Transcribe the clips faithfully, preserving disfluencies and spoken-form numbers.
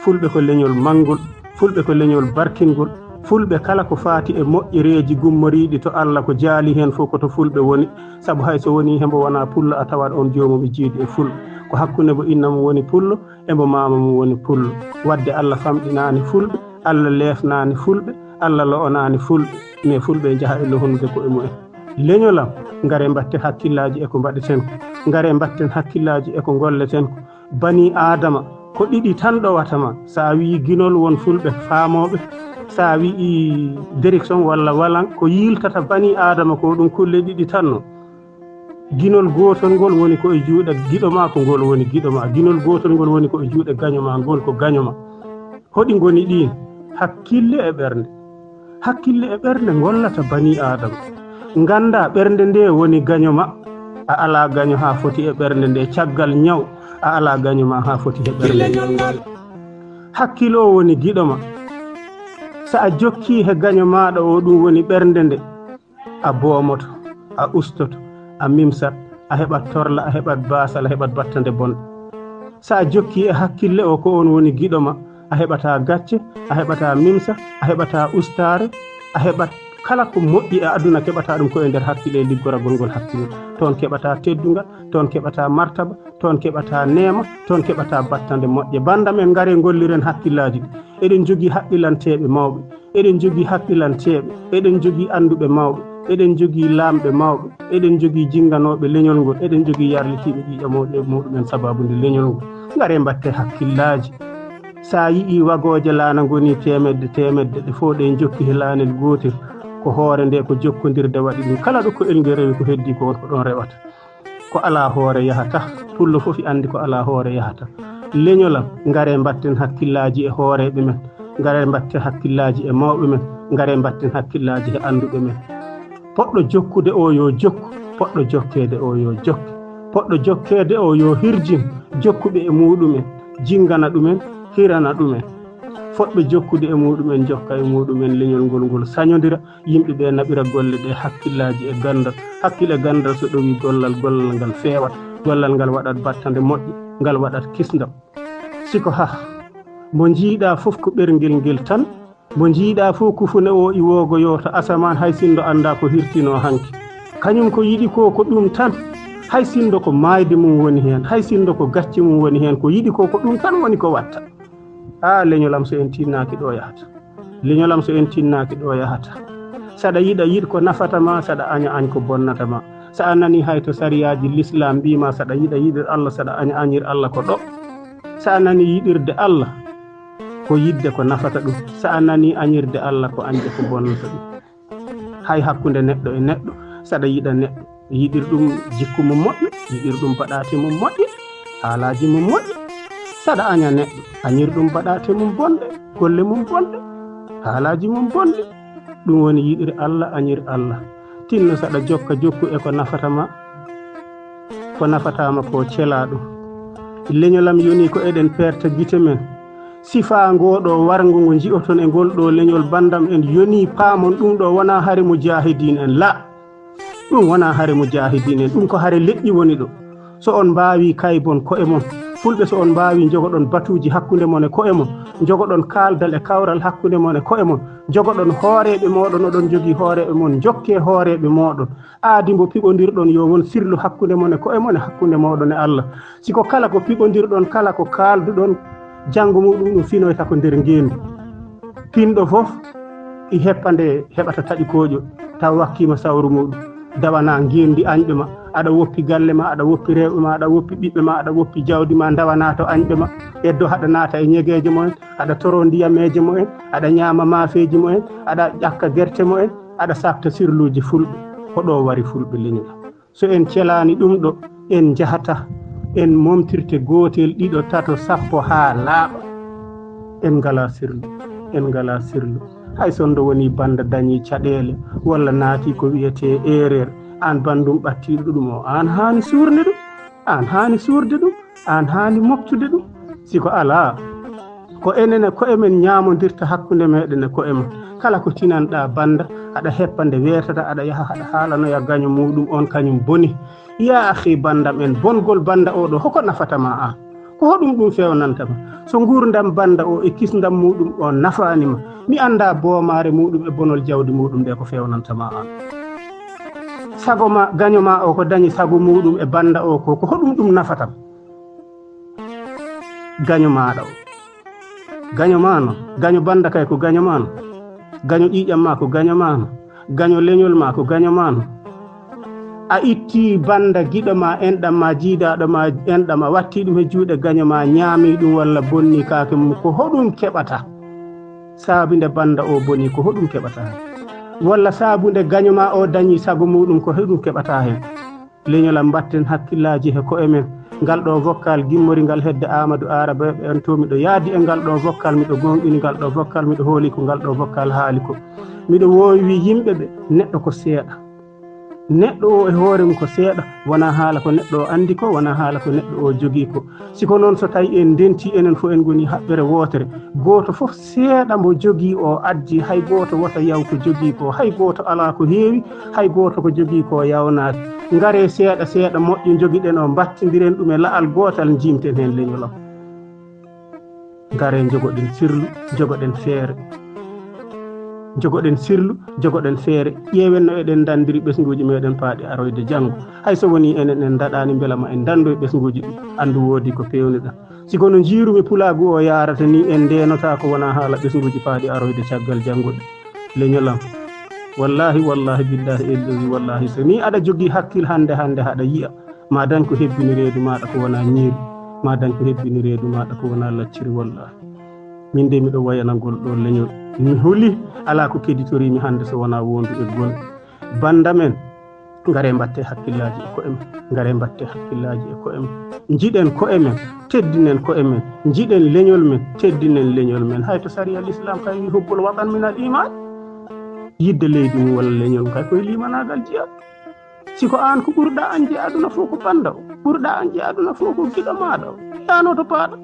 Fulɓe ko leñol manngol, fulɓe ko leñol barkingol, fulɓe kala ko faati e moƴƴereeji gummoriiɗi to Allah ko jaali heen fof ko to fulɓe woni, sabu hay so wonii hembo wonaa pullo a tawat on joomum e jiidi e fulɓe. Ko hakkunde mbo inna mum woni pullo, e mbo maama mum woni pullo. Wadde Allah famɗinaani fulɓe, Allah leefnaani fulɓe, Allah lo'onaani fulɓe, mais fulɓe njaha e lohonude koye mumen. Leñolam, ngare mbatten hakkillaaji e ko mbaɗeten ko, ngare mbatten hakkillaaji e ko ngolleten ko. Banii Aadama ko ɗiɗi tan ɗowata ma. So a wiyi ginol won fulɓe faamooɓe, so a wiyi direction walla walan ko yiltata banii Aadama ko ɗum kulle ɗiɗi tan no. Ginol gootol ngol woni ko e juuɗe giɗo ma ko ngol woni giɗo ma. Ginol gootol ngol woni ko e juuɗe gaño ma ngol ko gaño ma. Hoɗi ngoni ɗiin? Hakkille e ɓernde. Hakkille e ɓernde ngollata banii Aadama. Ngannda ɓernde nde woni gaño ma. A alaa gaño haa foti e ɓernde nde. Caggal ñaw, a alaa gaño ma haa foti e ɓernde nde. Hakkil o woni giɗo ma. So a jokkii he gaño maaɗa o, ɗum woni ɓernde nde, a boomoto, a ustoto, a mimsat, a heɓat torla, a heɓat baasal, a heɓat battande bonɗo. So a jokkii e hakkille o, ko on woni giɗo ma, a heɓataa gacce, a heɓataa mimsa, a heɓataa ustaare, a heɓat kala ko moƴƴi e aduna keɓataa ɗum ko e nder hakkille e liggoragol ngol hakkille. Toon keɓataa teddungal, toon keɓataa martaba, toon keɓataa neema, toon keɓataa battande moƴƴe. Banndam en, ngaree ngolliren hakkillaaji ɗi. Eɗen njogii haqqilanteeɓe mawɓe, eɗen njogii haqqilanteeɓe, eɗen njogii annduɓe mawɓe, eɗen njogii laamɓe mawɓe, eɗen njogii jinnganooɓe leñol ngol, eɗen njogii yarlitiiɓe ƴiiƴam mawɗi e muɗumen sabaabu nde leñol ngol. Ngaree mbaɗtee hakkillaaji. So a yi'ii wagooje laana ngonii teemedde, teemedde, ɗe fof ɗe njokki he laanel gootel, ko hoore nde ko jokkondirde waɗi ɗum. Kala ɗo ko'el ngel rewi ko heddii ko won ko ɗoon rewata. Ko alaa hoore yahata, pullo fof anndi ko alaa hoore yahata. Leñolam, ngaree mbaɗten hakkillaaji e hooreeɓe men, ngaree mbaɗten hakkillaaji e mawɓe men, ngaree mbaɗten hakkillaaji e annduɓe men. Poɗɗo jokkude o yo jokku, poɗɗo jokkeede o yo jokke. Poɗɗo jokkeede o yo hirjin jokkuɓe e muɗumen, jinngana ɗumen, hirana ɗumen. Fotɓe jokkude e muɗumen, jokka e muɗumen leñol ngol, ngol sañondira, yimɓe ɓe naɓira golle ɗe hakkillaaji e ganndal. Hakkil e ganndal so ɗowi gollal, gollal ngal feewat, gollal ngal waɗat battande moƴƴe, ngal waɗat kisndam. Siko ha, mo njiiɗa fof ko ɓerngel ngel tan, mo njiiɗa fof kufune o iwoogo yo to asamaan, hay sinno annda ko hirtino hanki. Kañum ko yiɗi ko, ko ɗum tan, hay sinno ko maayde mum woni heen, hay sinno ko gacce mum woni heen, ko yiɗi ko, ko ɗum tan woni ko watta. A leñolam, so en tinnaaki ɗo yahata. Leñolam, so en tinnaaki ɗo yahata. Saɗa yiɗa yiɗ ko nafata ma, saɗa aña añ ko bonnata ma. So a nani hay to sariyaaji l'islam mbiima saɗa yiɗa yiɗir Allah, saɗa aña añir Allah ko ɗo. So a nani yiɗirde Allah ko yiɗde ko nafata ɗum. So a nani añirde Allah ko añde ko bonnata ɗum. Hay hakkunde neɗɗo e neɗɗo, saɗa yiɗa neɗɗo, yiɗir ɗum jikku mum moƴƴo, yiɗir ɗum baɗaate mum moƴƴe, haalaaji mum moƴƴe. Saɗa aña neɗɗo, añir ɗum baɗaate mum bonɗe, golle mum bonɗe, haalaaji mum bonɗe. Ɗum woni yiɗir Allah, añir Allah. Tinno saɗa jokka jokku e ko nafata ma, ko nafata ma ko cela ɗum. Leñolam yoni ko eɗen perta gite men. Sifa ngo ɗo warngo ngo nji'oton e ngol ɗo leñol bandam en yoni paamon ɗum ɗo wona hare mujahidin en la. Ɗum wona hare mujahidin en, ɗum ko hare leƴƴi woni ɗo. So on mbaawi kaybon ko'e mon, fulɓe, so on mbaawi njogoɗon batuuji hakkunde mon e ko'e mon, njogoɗon kaaldal e kawral hakkunde mon e ko'e mon, njogoɗon hooreeɓe mooɗon, oɗon njogii hooreeɓe mon, njokkee hooreeɓe mooɗon. Aadi mbo piɓondirɗon yo won sirlu hakkunde mon e ko'e mon e hakkunde mooɗon e Allah. Si ko kala ko piɓondirɗon, kala ko kaalduɗon, janngo muɗum ɗum finoyta ko nder ngeenndi. Pinɗo fof e heppande heɓata taƴi kooƴo, taw wakkiima sawru muɗum. Dawana ngeenndi añɓe ma, aɗa woppi galle ma, aɗa woppi rewɓe ma, aɗa woppi ɓiɓɓe ma, aɗa woppi jawdi ma, dawana to añɓe ma. Eddo haɗa naata e ñegeeje mumen, aɗa toro ndiyameeje mumen, aɗa ñaama maafeeji mumen, aɗa ƴakka gerte mumen, aɗa saɓta sirluuji fulɓe. Ko ɗo wari fulɓe leñol. So en celaani ɗum ɗo, en njahata, en momtirte gootel, ɗiɗo, tato, sappo haa laaɓa. En ngalaa sirlu, en ngalaa sirlu. Hay so ndo woni bannda dañii caɗeele walla naati ko wiyetee erreur, aan banndum ɓattiiɗo ɗum o, aan haani suurde ɗum, aan haani suurde ɗum, aan haani moftude ɗum. Si ko alaa, ko enen e ko'e men ñaamondirta hakkunde meɗen e ko'e mon. Kala ko tinanɗaa bannda, aɗa heppa nde weetata, aɗa yaha aɗa haalanoya gaño muɗum on, kañum boni. Ya akhi, banndam en, bongol bannda o ɗo, hoko nafata ma aan? Ko hoɗum ɗum feewnanta ma? So nguurndam bannda o e kisndam muuɗum o nafaani ma, mi anndaa boomaare muuɗum e bonol jawdi muuɗum nde ko feewnanta ma aan. Sago ma, gaño ma o ko dañi sago muuɗum e bannda o ko, ko hoɗum ɗum nafata ma? Gaño maaɗa o. Gaño ma no, gaño bannda kay ko gaño ma no. Gaño ƴiiƴam ma ko gaño ma no. Gaño leñol ma ko gaño ma no. A itti bannda giɗo ma, enɗam ma, jiidaaɗo ma, enɗam, a watti ɗum e juuɗe gaño ma, ñaami ɗum walla bonni kaake mum, ko hoɗum keɓata? Saabu nde bannda o boni, ko hoɗum keɓata hen? Walla saabu nde gaño ma o dañi sago muuɗum, ko hoɗum keɓata hen? Leñol am, mbatten hakkillaaji he ko'e men. Ngal ɗo vocal gimmori ngal hedde Amadou Araba ɓe en to, miɗo yaadi e ngal ɗo vocal, miɗo gonɗini ngal ɗo vocal, miɗo hooli ko ngal ɗo vocal haali ko. Miɗo woowi wi yimɓe ɓe, neɗɗo ko seeɗa. Neɗɗo o e hoore mum ko seeɗa, wona haala ko neɗɗo o anndi ko, wona haala ko neɗɗo o jogii ko. Si ko noon, so tawi en ndenti, enen fof en ngoni haɓɓere wootere, gooto fof seeɗa mbo jogii o addi, hay gooto wota yaw ko jogii ko, hay gooto alaa ko heewi, hay gooto ko jogii ko yawnaaki. Ngare seeɗa seeɗa moƴƴo njogiɗen o, mbattindiren ɗum e la'al gootal, njiimten heen leñol am. Ngare njogoɗen sirlu, njogoɗen feere. Njogoɗen sirlu, njogoɗen feere. Ƴeewen no eɗen ndanndiri ɓesnguuji meɗen paaɗi aroyde janngo. Hay so woni enen en ndaɗaani, mbela ma en ndanndo e ɓesnguuji ɗi, anndu woodi ko peewniɗa. Si kono njiirumi pulaagu o yaarata ni, en ndeenota ko wona haala ɓesnguuji paaɗi aroyde caggal janngo ɗi. Leñol am. Wallahi, wallahi, billahi, ellahi, wallahi. So ni aɗa jogii hakkil hannde, hannde haɗa yi'a, ma dañ ko hebbini reedu maaɗa ko wona ñiiri, ma dañ ko hebbini reedu maaɗa ko wona lacciri, wallahi. Min de miɗo wayana ngol ɗo leñol. Mi huli, alaa ko keditoriimi hannde so wona wondu e gonɗi. Bannda men, ngare mbatte hakkillaaji e ko'e men. Ngare mbatte hakkillaaji e ko'e men. Njiɗen ko'e men, teddinen ko'e men. Njiɗen leñol men, teddinen leñol men. Hay to sariya l'islam kay wi hubbul watan min al iman. Yidde leydi mum walla leñol mum kay koye limanaagal jeyaa. Si ko aan ko ɓurɗa añde aduna fof ko bannda o, ɓurɗa añde aduna fof ko giɗo maaɗa o, yaano to paaɗa.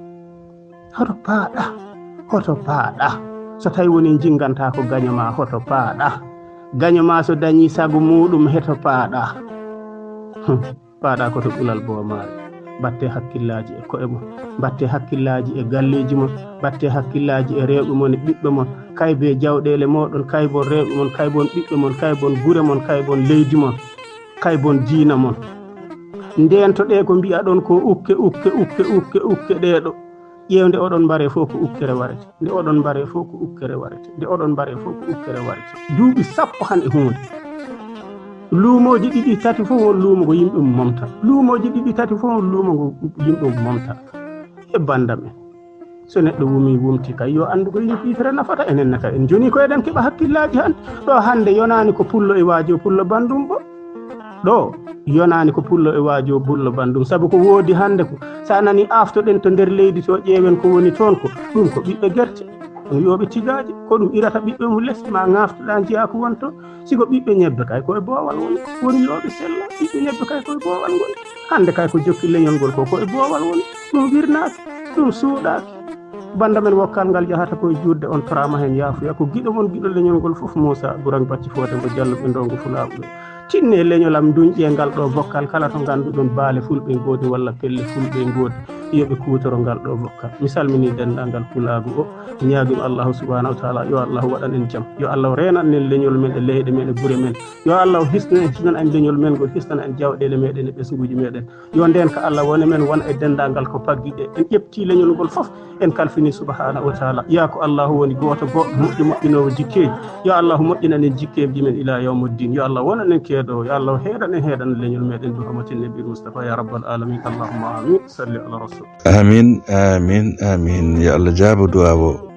Hoto paaɗa, hoto paaɗa. So tawi woni jinnganta ko gaño ma, hoto paaɗa. Gaño ma so dañi sago muuɗum, heto paaɗa. Hum, paaɗa ko to ɓulal boomaare. Mbatte hakkillaaji e ko'e mon, mbatte hakkillaaji e galleeji mon, mbatte hakkillaaji e rewɓe mon e ɓiɓɓe mon, kay be jawɗeele mooɗon, kay bon rewɓe mon, kay bon ɓiɓɓe mon, kay bon gure mon, kay bon leydi mon, kay bon diina mon. Ndeentoɗee ko mbi'aɗon ko ukke, ukke, ukke, ukke, ukke ɗee ɗo. Ƴeew nde oɗon mbare fof ko ukkere warete. Nde oɗon mbare fof ko ukkere warete. Nde oɗon mbare fof ko ukkere warete. Duuɓi sappo han e huunde. Luumooji ɗiɗi tati fof won luumo ngo yimɓe mum momta. Luumooji ɗiɗi tati fof won luumo ngo yimɓe mum momta. E bannda men. So neɗɗo wumi wumti kay, yo anndu ko yimɓe yitere nafata. Enen ne kay, en joni ko eɗen keɓa hakkillaaji hannde. Ɗo hannde yonaani ko pullo e waajo pullo banndum bo. Ɗo yonaani ko pullo e waajo pullo banndum. Sabu ko woodi hannde ko, so a nani aftoɗen to nder leydi to, ƴeewen ko woni toon ko, ɗum ko ɓiɓɓe gerte. Ɗum yooɓe tigaaje, ko ɗum irata ɓiɓɓe mum les, ma ŋaftoɗa njiya ko woni toon. Si ko ɓiɓɓe ñebbe kay, ko e boowal woni, woni yooɓe sella, ɓiɓɓe ñebbe kay ko e boowal ngoni. Hannde kay ko jokki leñol ngol ko, ko e boowal woni, ɗum wirnaaki, ɗum suuɗaaki. Bannda men wokkal ngal yahata koye juutde on, toraama heen yaafuya. Ko giɗo mon, giɗo leñol ngol fof, Muusa Burang Bacci Foote Mbo Jallo ɓe ndongo Fulaaɓe ɓe. Tinne leñol am, nduñƴe ngal ɗo vokkal, kala to ngannduɗon baale fulɓe ngoodi walla pelle fulɓe ngoodi, yo ɓe kuutoro ngal ɗo vokkal. Mi salmini denndaangal pulaagu o, mi ñaagima Allahu subhanahu wa taala, yo Allahu waɗan en jam. Yo Allahu reenan en leñol men e leyɗe men e gure men. Yo Allahu hisnan, hisnan en leñol men ngol, hisnan en jawɗeele meɗen e ɓesnguuji meɗen. Yo ndeenka Allah won e men, won e denndaangal ko paggiɗe. En ƴefti leñol ngol fof, en kalfini subhanahu wa taala. Yaa ko Allahu woni gooto, goɗɗo, moƴƴo, moƴƴinoowo jikkeeji. Yo Allahu moƴƴinan en jikkeeji men ila yawmuddin. Yo Allah wonan en keedoowo. Yo Allah heeɗan en, heeɗan leñol meɗen bi hurmatin nabi Mustafa ya rabbal alamin. Allahumma amin. Salli ala rasul. Amin, amin, amin. Yo Allah jaabo duwaawo.